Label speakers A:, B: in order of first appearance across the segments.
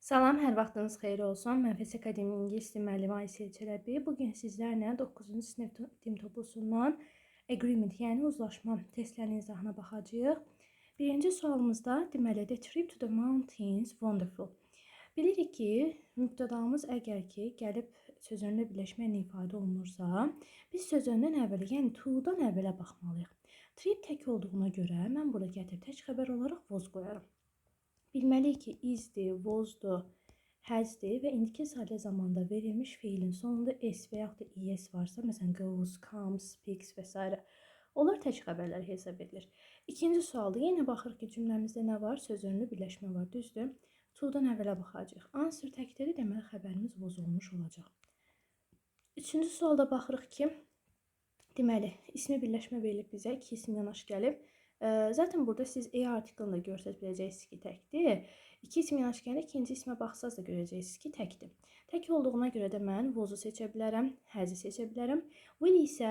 A: Salam, hər vaxtınız xeyir olsun. Mən FES Akademi İngilis dili müəllimi Aysel Çələbi. Bu gün sizlərlə 9-cu sinif din toplusundan agreement, yəni uzlaşma testlərinin izahına baxacağıq. Birinci sualımızda deməli the trip to the mountains wonderful. Bilirik ki, mübtədamız əgər ki, gəlib sözönlü birləşmə ilə ifadə olunursa, biz sözöndən əvvələ, yəni to-dan əvvələ baxmalıyıq. Trip tək olduğuna görə mən burada gətirib tək xəbər olaraq was qoyaram. Bilməliyik ki, is-dir, was-dur, has-dir və indiki sadə zamanda verilmiş feilin sonunda s və yaxud da es varsa, məsələn, goes, comes, speaks və s. Onlar tək xəbərlər hesab edilir. İkinci sualda yenə baxırıq ki, cümləmizdə nə var? Sözönlü birləşmə var, düzdür? To-dan əvvələ baxacağıq. Answer təkdədir, deməli xəbərimiz was olmuş olacaq. Üçüncü sualda baxırıq ki, deməli, ismi birləşmə verilib bizə, iki isim yanaşı gəlib. Zaten burada siz E artiklını da görsəz biləcəksiniz ki, təkdir. İki isim yanaşı gələndə ikinci ismə baxsaz da görəcəksiniz ki, təkdir. Tək olduğuna görə də mən was-u seçə bilərəm, has-i seçə bilərəm. Will isə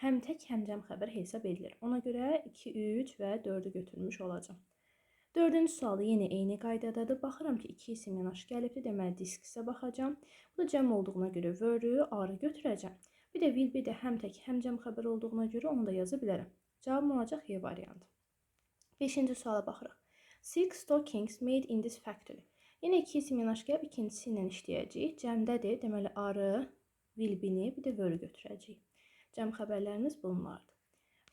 A: həm tək, həm cəm xəbər hesab edilir. Ona görə 2, 3 və 4-ü götürmüş olacağam. Dördüncü sualda yenə eyni qaydadadır. Baxıram ki, iki isim yanaşı gəlibdir. Deməli, disks-ə baxacağam. Bu da cəm olduğuna görə were-ü, are-ı götürəcəm. Bir də will be də həm tək, həm cəm xəbər olduğuna görə onu da yaza bilərəm. Cavabım olacaq E variantı. Beşinci suala baxırıq. Silk stockings made in this factory. Yenə iki isim yanaşı gəlib, ikincisi ilə işləyəcəyik. Cəmdədir. Deməli, are-ı, will be-ni, bir də were-ü götürəcəyik. Cəm xəbərlərimiz bunlardır.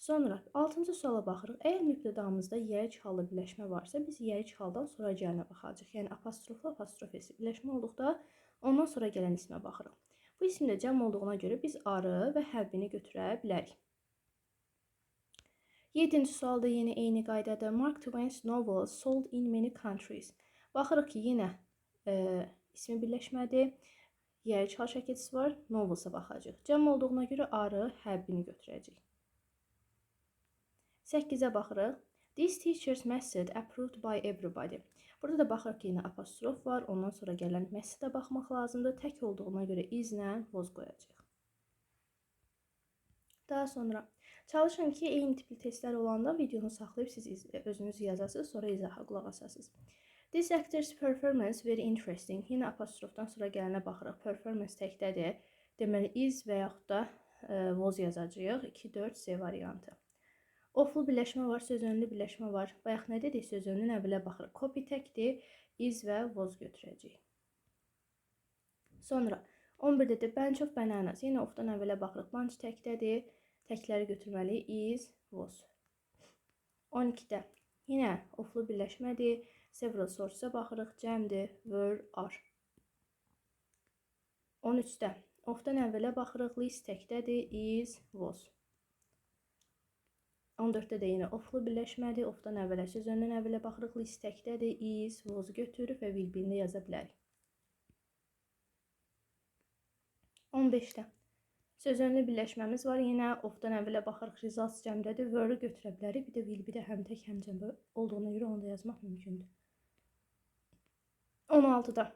A: Sonra altıncı suala baxırıq. Əgər mübtədamızda yərik hallı birləşmə varsa, biz yərik haldan sonra gələnə baxacağıq. Yəni apostroflu apostrof s birləşmə olduqda ondan sonra gələn ismə baxırıq. Bu isim də cəm olduğuna görə biz are-ı və have been-i götürə bilərik. Yedinci sualda yenə eyni qaydadır. Mark Twain's novels sold in many countries. Baxırıq ki, yenə ismi birləşmədir. Yərik hal şəkilçisi var. Novels-a baxacağıq. Cəm olduğuna görə are-ı, have been-i götürəcəyik. 8-ə baxırıq. This teacher's method approved by everybody. Burada da baxırıq ki, yenə apostrof var. Ondan sonra gələn method-a baxmaq lazımdır. Tək olduğuna görə is-lə was qoyacağıq. Daha sonra çalışın ki, eyni tipli testlər olanda videonu saxlayıb siz özünüz yazasınız, sonra izaha qulaq asasınız. This actor's performance very interesting. Yenə apostrofdan sonra gələnə baxırıq. Performance təkdədir. Deməli, is və yaxud da was yazacağıq. 2, 4, C variantı. Of-lu birləşmə var, sözönlü birləşmə var. Bayaq nə dedik? Sözönlü əvvələ baxırıq. Copy təkdir, is və was götürəcəyik. Sonra 11-də də bunch of bananas. Yenə of-dan əvvələ baxırıq. Bunch təkdədir. Təkləri götürməliyik. Is, was. 12-də yenə of-lu birləşmədir. Several sources-a baxırıq. Cəmdir, were, are. 13-də of-dan əvvələ baxırıq. List təkdədir. Is, was. 14-də də yenə of-lu birləşmədir. Of-dan əvvələ sözündən əvvələ baxırıq. List təkdədir. Is, was götürürük və will be-ni də yaza bilərik. 15-də sözönlü birləşməmiz var. Yenə of-dan əvvələ baxırıq. Results cəmdədir. Were-ü götürə bilərik. Bir də will be də həm tək, həm cəm olduğuna görə onu da yazmaq mümkündür. 16-da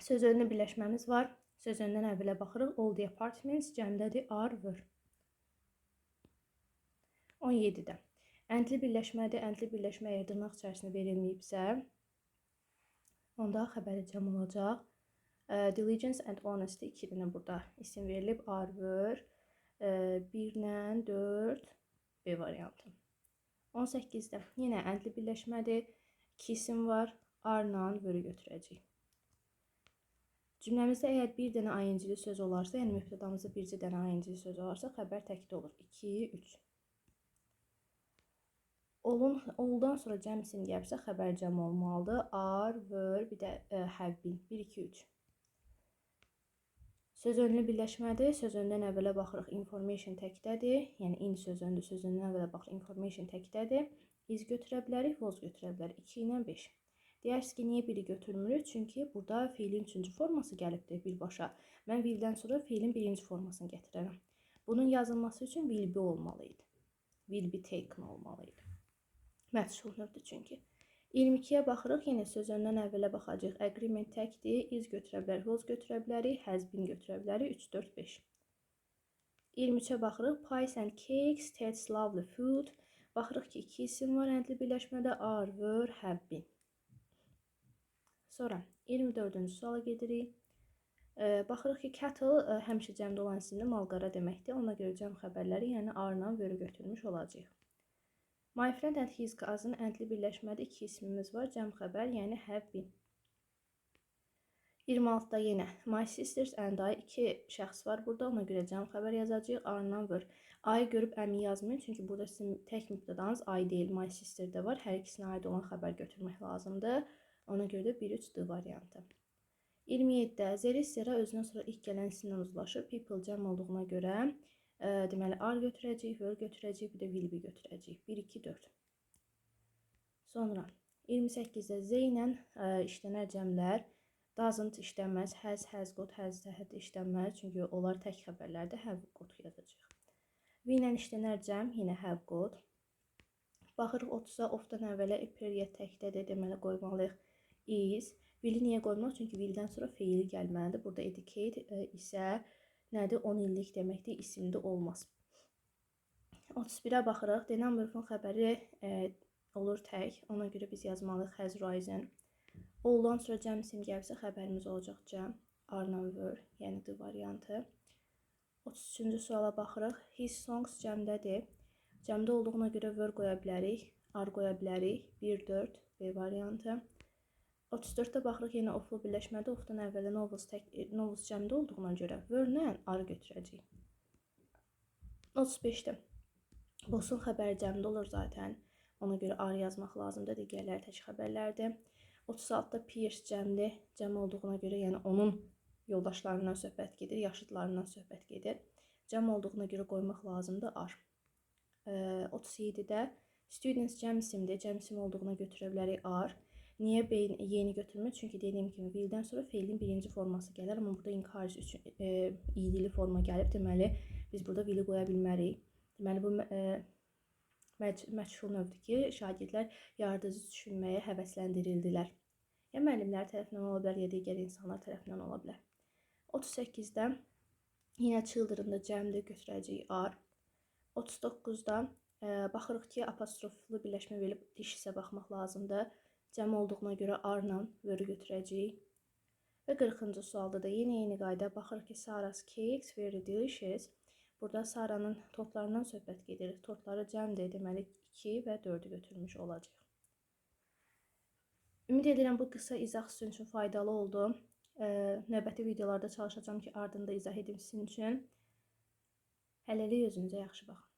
A: sözönlü birləşməmiz var. Sözöndən əvvələ baxırıq. All the apartments cəmdədir. Are, were. 17-də and-li birləşmədir. And-li birləşmə əgər dırnaq içərisində verilməyibsə, onda xəbəri cəm olacaq. Diligence and honesty iki dənə burada isim verilib. Are, were, 1 ilə 4 B variantı. 18-də yenə and-li birləşmədir. İki isim var. Are-la were-ü götürəcəyik. Cümləmizdə əgər bir dənə ing-li söz olarsa, yəni mübtədamızda bircə dənə ing-li söz olarsa, xəbər təkdə olur. 2, 3. Olun, all-dan sonra cəm isim gəlibsə, xəbər cəm olmalıdır. Are, were, bir də have been. 1, 2, 3. Sözönlü birləşmədir. Sözöndən əvvələ baxırıq. Information təkdədir. Yəni in sözöndür. Sözöndən əvvələ baxırıq. Information təkdədir. Is götürə bilərik, was götürə bilərik. 2 ilə 5. Deyərsiniz ki, niyə biri götürmürük? Çünki burada feilin üçüncü forması gəlibdir birbaşa. Mən will-dən sonra feilin birinci formasını gətirərəm. Bunun yazılması üçün will be olmalı idi. Will be taken olmalı idi. Məchul növdür çünki. 22-yə baxırıq. Yenə sözöndən əvvələ baxacağıq. Agreement təkdir. Is götürə bilərik, was götürə bilərik, has been götürə bilərik. 3, 4, 5. 23-ə baxırıq. Pies and cakes, tastes lovely food. Baxırıq ki, iki isim var and-li birləşmədə. Are, were, have been. Sonra 24-cü suala gedirik. Baxırıq ki, cattle həmişə cəmdə olan isimli malqara deməkdir. Ona görə cəm xəbərləri, yəni are-la were götürmüş olacağıq. My friend and his cousin and-li birləşmədə iki ismimiz var. Cəm xəbər, yəni have been. 26-da yenə my sisters and I, iki şəxs var burada. Ona görə cəm xəbər yazacağıq. Are-la were. I görüb am-i yazmayın. Çünki burada sizin tək mübtədanız I deyil, my sister də var. Hər ikisinə aid olan xəbər götürmək lazımdır. Ona görə də 1-3 D variantı. 27-də there is Sera özündən sonra ilk gələn isimlə uzlaşır. People cəm olduğuna görə deməli are götürəcəyik, were götürəcəyik, bir də will be götürəcəyik. 1, 2, 4. Sonra 28-də they ilə işlənər cəmlər doesn't işlənməz, has, has got, has, had işlənməz. Çünki onlar tək xəbərlərdir. Have got yazacağıq. We ilə işlənər cəm, yenə have got. Baxırıq 30-a, of-dan əvvələ period təkdədir. Deməli qoymalıyıq is. Will-i niyə qoymaq? Çünki will-dən sonra feili gəlməlidir. Burada a decade isə nədir? 10 illik deməkdir, isimdə olmaz. 31-ə baxırıq. The number of-un xəbəri olur tək. Ona görə biz yazmalıyıq has risen. All-dan sonra cəm isim gəlsə xəbərimiz olacaq cəm. Are-la were, yəni D variantı. 33-cü suala baxırıq. His songs cəmdədir. Cəmdə olduğuna görə were qoya bilərik, are qoya bilərik. 1, 4, B variantı. 34-də baxırıq yenə of-lu birləşmədə of-dan əvvələ novels tək, novels cəmdə olduğuna görə were-lə are götürəcəyik. 35-də boss-un xəbəri cəmdə olur zaten. Ona görə are yazmaq lazımdır. Digərləri tək xəbərlərdir. 36-da peers cəmdir. Cəm olduğuna görə, yəni onun yoldaşlarından söhbət gedir, yaşıdlarından söhbət gedir. Cəm olduğuna görə qoymaq lazımdır are. 37-də students cəm isimdir. Cəm isim olduğuna götürə bilərik are. Niyə B-ni götürmür? Çünki dediyim kimi will-dən sonra feilin birinci forması gələr, amma burada encourage üçün ed-li forma gəlib. Deməli, biz burada will-i qoya bilmərik. Deməli, bu məchul növdür ki, şagirdlər yaradıcı düşünməyə həvəsləndirildilər. Ya müəllimlər tərəfindən ola bilər, ya digər insanlar tərəfindən ola bilər. 38-də yenə children-da cəmdir, götürəcəyik are. 39-da baxırıq ki, apostroflu birləşmə verib dishes-ə baxmaq lazımdır. Cəm olduğuna görə are-la were götürəcəyik. Və 40-cı sualda da yenə eyni qayda. Baxırıq ki, Sarah's cakes very delicious. Burada Saranın tortlarından söhbət gedir. Tortları cəmdir, deməli 2 və 4-ü götürmüş olacaq. Ümid edirəm bu qısa izah sizin üçün faydalı oldu. Növbəti videolarda çalışacağam ki, ardında izah edim sizin üçün. Hələlik özünüzə yaxşı baxın.